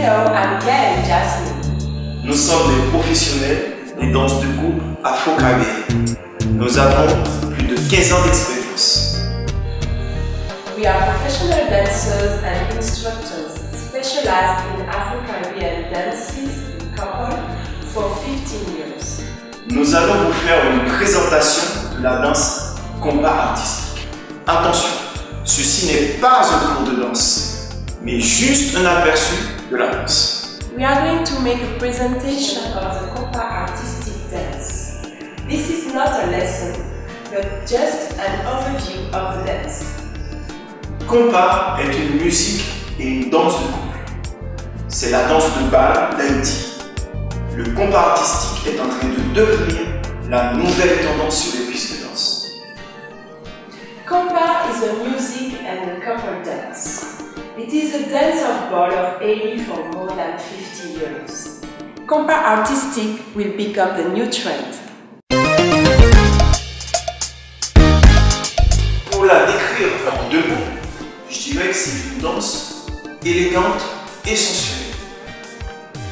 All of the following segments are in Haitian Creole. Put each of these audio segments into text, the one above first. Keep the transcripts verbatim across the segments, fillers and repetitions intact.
Hello, I'm Claire and Jasmine. Nous sommes des professionnels des danses de couple afro-caribéennes. Nous avons plus de quinze ans d'expérience. We are professional dancers and instructors specialized in Afro-Caribbean dances in couple for fifteen years. Nous allons vous faire une présentation de la danse compas artistique. Attention, ceci n'est pas un cours de danse, mais juste un aperçu de la danse. We are going to make a presentation of the compas artistic dance. This is not a lesson, but just an overview of the dance. Compas est une musique et une danse de couple. C'est la danse de bal d'Haïti. Le compas artistique est en train de devenir la nouvelle tendance sur les pistes de danse. Compas is a music and a couple dance. It is a dance of ball of Haiti for more than fifty years. Compas artistic will become the new trend. Pour la décrire en deux mots, je dirais que c'est une danse élégante et sensuelle.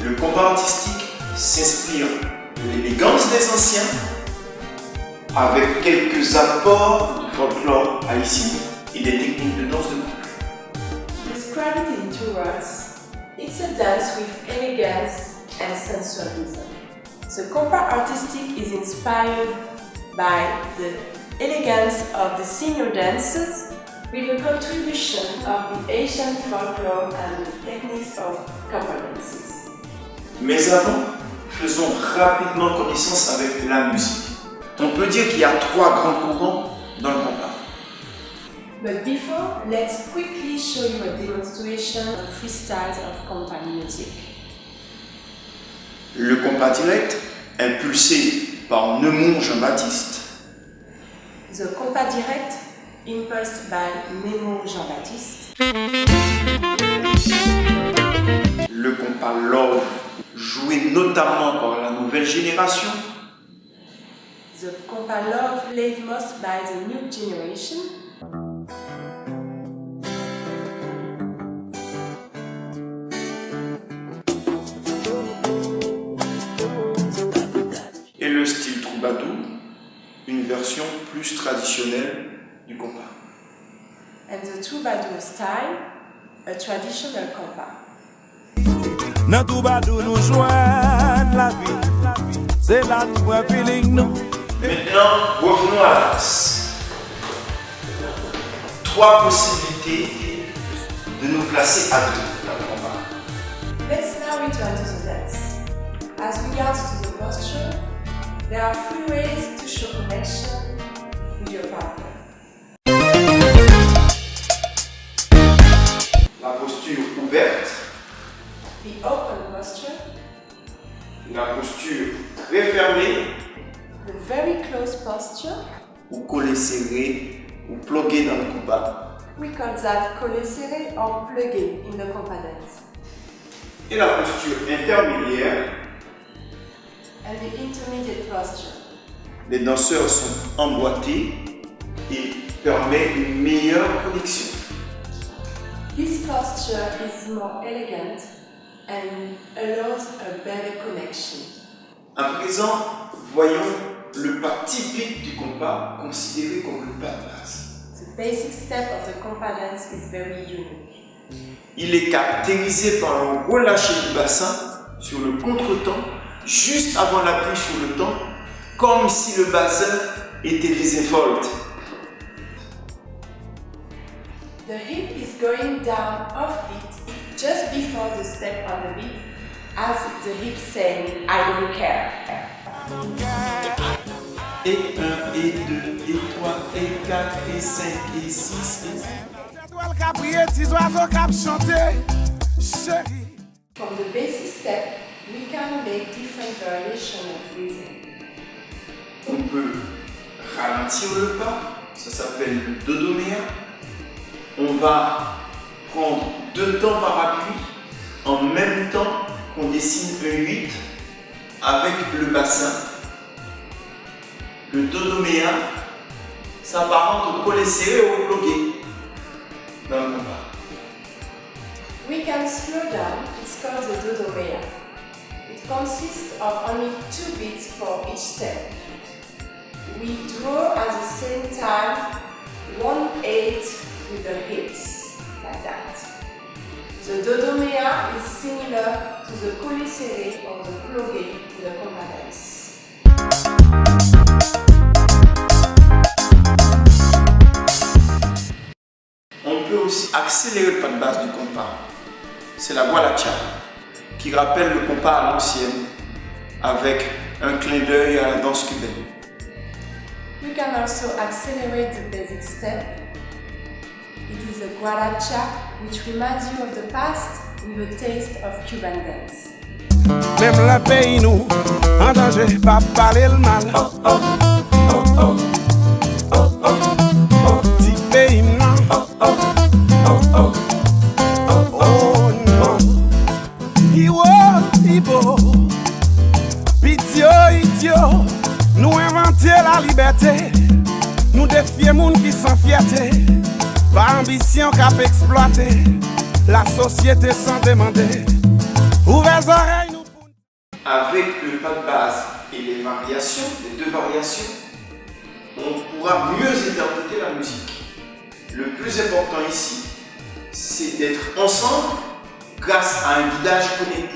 Le compas artistique s'inspire de l'élégance des anciens avec quelques apports du folklore haïtien et des techniques de danse de couple. Describe it in two words. It's a dance with elegance and sensualism. The compas artistic is inspired by the elegance of the senior dances with a contribution of the Haitian folklore and the techniques of compas dances. Mais avant, faisons rapidement connaissance avec la musique. On peut dire qu'il y a trois grands courants dans le compas. But before, let's quickly show you a demonstration of three styles of compas music. Le compas direct, impulsé par Neumond Jean-Baptiste. The compas direct, impulsed by Neumond Jean-Baptiste. Le compas love, joué notamment par la nouvelle génération. The compas love, played most by the new generation. Et le style troubadour, une version plus traditionnelle du compas. And the troubadour style, a traditional compas. Nan twoubadou nou jwenn lavi. Se la nou pran feeling nou. Maintenant, revenons à la danse. Trois possibilités de nous placer à deux dans le compas. Let's now return to the dance. As regards to the posture, there are three ways to show connection with your partner. La posture ouverte, The open posture, la posture très fermée, the very close posture, ou kole sere, ou ploge nan compas. We call that kole sere or ploge in the compas dance. Et la posture intermédiaire, And the intermediate posture. Les danseurs sont emboîtés et permet une meilleure connexion. This posture is more elegant and allows a better connection. À présent, voyons le pas typique du compas, considéré comme le pas de base. The basic step of the compas dance is very unique. Il est caractérisé par un relâché du bassin sur le contretemps, juste avant l'appui sur le temps, comme si le bassin était désinvolté. The hip is going down off beat just before the step on the beat, as the hip saying, "I don't care." Et un, et deux, et trois, et quatre, et cinq, et six, et sept. Zetwal k ap briye, ti zwazo k ap chante. Cheri. From the basic step, we can make different variation of rhythm. On peut ralentir le pas, ça s'appelle le dodoméa. On va prendre deux temps par appui en même temps qu'on dessine un huit avec le bassin. Le dodoméa s'apparente au kole sere ou ploge dans le compas. We can slow down, it's It's called the Dodomea. It consists of only two beats for each step. We draw at the same time one eight with the hips, like that. The Dodomea is similar to the Kole Sere or the Ploge in the compa dance. On peut aussi accélérer le pas de base du compas. C'est la guaracha, qui rappelle le compas à l'ancienne, avec un clin d'œil à la danse cubaine. We can also accelerate the basic step. It is a guaracha which reminds you of the past with a taste of Cuban dance. Menm lè peyi nou an danje, pa pale l mal. Oh, oh, oh, oh, oh, oh, oh, oh. Ti peyi m nan. Oh, oh, oh, oh, oh, oh, oh, non. Iwo, ibo, pityo, ityo, nou envante lalibète, nou defye moun ki san fyète, pa anbisyon k ap eksplwate lasosyete san demande. Ouvè zòrèy nou pou n. Avec le pas de base et les variations, les deux variations, on pourra mieux interpréter la musique. Le plus important ici, c'est d'être ensemble grâce à un guidage connecté.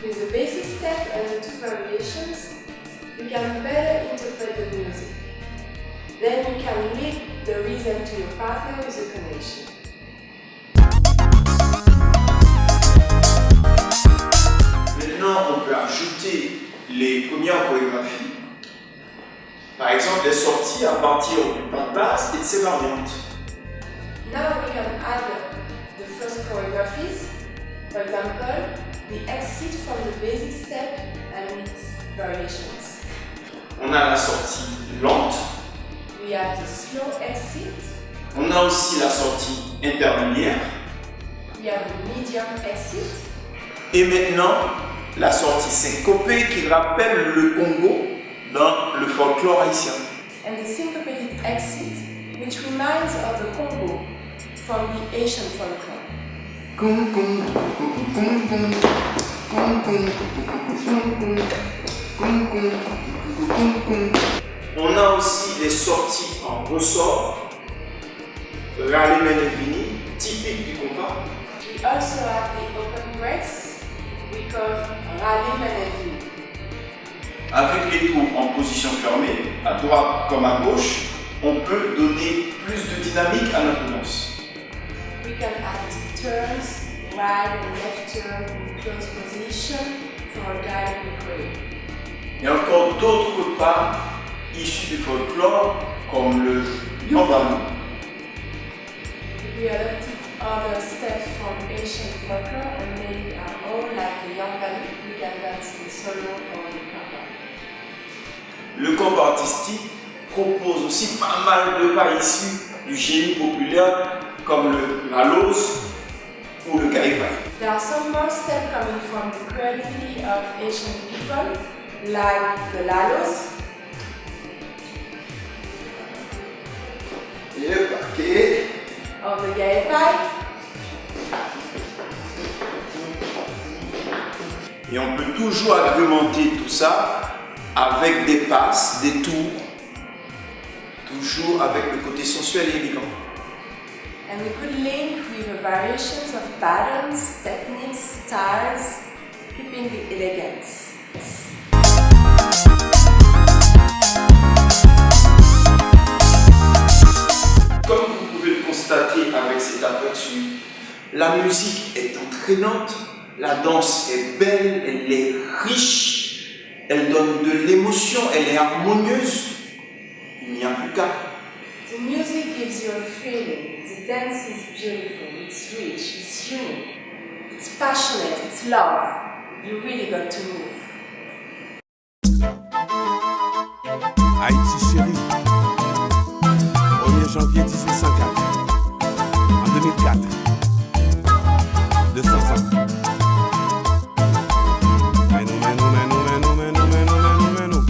With the basic step and the two variations, you can better interpret the music. Then you can lead the rhythm to your partner with a connection. Maintenant, on peut ajouter les premières chorégraphies. Par exemple, les sorties à partir du pas de base et de ses variantes. Now we can add the first choreographies, for example, the exit from the basic step and its variations. On a la sortie lente. We have the slow exit. On a aussi la sortie intermédiaire. We have a medium exit. Et maintenant, la sortie syncopée qui rappelle le congo dans le folklore haïtien. And the syncopated exit, which reminds of the congo from the Haitian folklore. On a aussi les sorties en ressort, rale mennen vini, typique du compas. We also have the open breaths, we call rale mennen vini. Avec les tours en position fermée, à droite comme à gauche, on peut donner plus de dynamique à notre danse. We can add turns, right and left turn in close position for a dynamic way. Il y a encore d'autres pas issus du folklore, comme le yanvalou. We adopted other steps from Haitian folklore and made it our own, like the yanvalou, we can dance in solo or in compa. Le compas artistique propose aussi pas mal de pas issus du génie populaire, comme le laloz ou le gayepay. There are some more steps coming from the creativity of Haitian people, like the laloz. Epa, ke? Of the gayepay. Et on peut toujours agrémenter tout ça avec des passes, des tours, toujours avec le côté sensuel et élégant. And we could link with the variations of patterns, techniques, styles, keeping the elegance. Comme vous pouvez le constater avec cet aperçu, la musique est entraînante, la danse est belle, elle est riche, elle donne de l'émotion, elle est harmonieuse. Il n'y a plus qu'à. The music gives you a feeling. The dance is beautiful, it's rich, it's unique, it's passionate, it's love. You really got to move. Ayiti Cheri, premye janvye dizuit san kat, an de mil kat, de san zan. Men nou, men nou, men nou, men nou, men nou, men nou, men nou, men nou.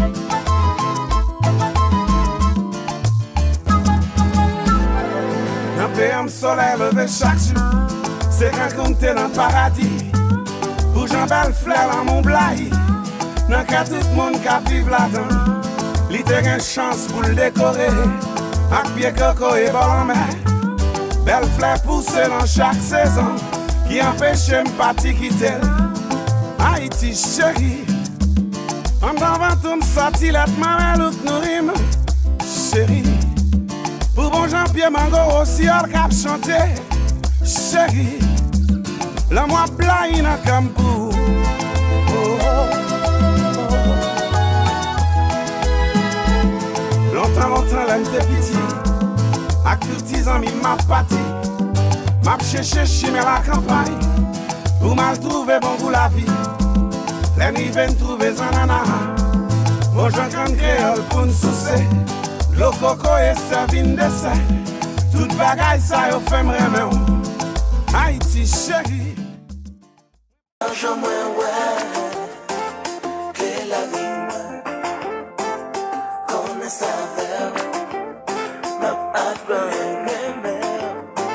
Nan peyi m solèy leve chak jou, se kankou m te nan paradi. Pou jan bèl flè lanmou blayi nan kè tout moun k ap viv ladan l. Li te gen chans pou l dekore ak pye koko e bò lanmè. Bèl flè pouse nan chak sezon ki anpeche m pati kite l. Ayiti cheri, anndan vant ou m sòti lèt manmèl ou k nouri m. Cheri, pou bon jan pye mango wosiyòl k ap chante. Cheri, lanmou ap blayi nan kè m pou ou. Lontan, lontan, lè m te piti, ak tout ti zanmi m ap pati, m ap chèche chimen lakanpay pou m al twouve bon gou lavi. Lè n rive, n twouve zannanna, bon jan kann kreyòl pou n souse. Dlo koko e sèvi n desè. Tout bagay sa yo fè m renmen w, Ayiti cheri. Yon jou mwen wè ke lavi mwen konnen savè w. M ap aprann renmen w.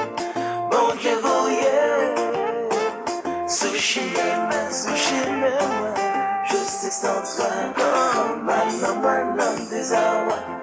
Bondye voye sou chimen mwen, sou chimen mwen. Je suis sans toi, kòman nan mwen nan dezawa.